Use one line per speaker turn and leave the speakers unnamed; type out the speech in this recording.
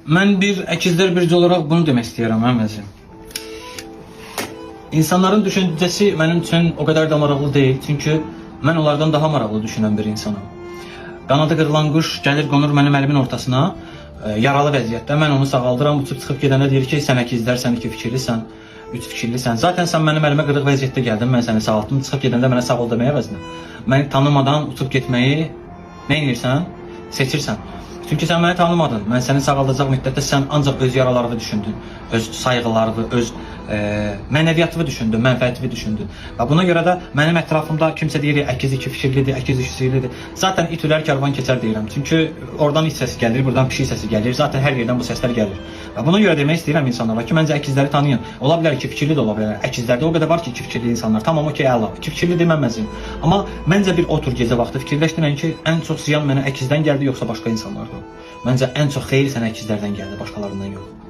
Mən bir əkizlər bürcü olaraq bunu demək istəyirəm, hə məzim. İnsanların düşüncəsi mənim üçün o qədər də maraqlı deyil, çünki mən onlardan daha maraqlı düşünən bir insanam. Qanadı qırılan quş gəlir qonur mənim əlimin ortasına, yaralı vəziyyətdə. Mən onu sağaldıram, uçub çıxıb gedəndə deyir ki, sən əkizlərsən, iki fikirlisən, üç fikirlisən. Zaten sən mənim əlimə qırıq vəziyyətdə gəldin, mən səni sağaltdım. Çıxıb gedəndə mənə sağ ol deməyə əvəzinə məni tanımadan uçub getməyi nə edirsən? Seçirsən. Çünki sən məni tanımadın. Mən səni sağaldacaq müddətdə sən ancaq öz yaralarını düşündün, öz sayğılarını, öz mənəviyyatını düşündün, mənfəətini düşündün. Və buna görə də mənim ətrafımda kimsə deyir əkiz iki fikirlidir, əkiz üç fikirlidir. Zaten it ülər karvan keçər deyirəm. Çünki oradan it səsi gəlir, buradan pişik səsi gəlir. Zaten hər yerdən bu səslər gəlir. Və buna görə demək istəyirəm insanlara ki, məncə əkizləri tanıyın. Ola bilər iki fikirli də ola bilər. Əkizlərdə o qədər var ki, iki fikirli insanlar. Tamam, okey, əla. İki fikirli deməməzim. Amma məncə bir otur gecə vaxtı fikirləşdirən ki, ən çox ziyan mənə əkizdən gəldi yoxsa başqa insanlardan. Məncə ən çox xeyir sənə əkizlərdən gəldi, başqalarından yox.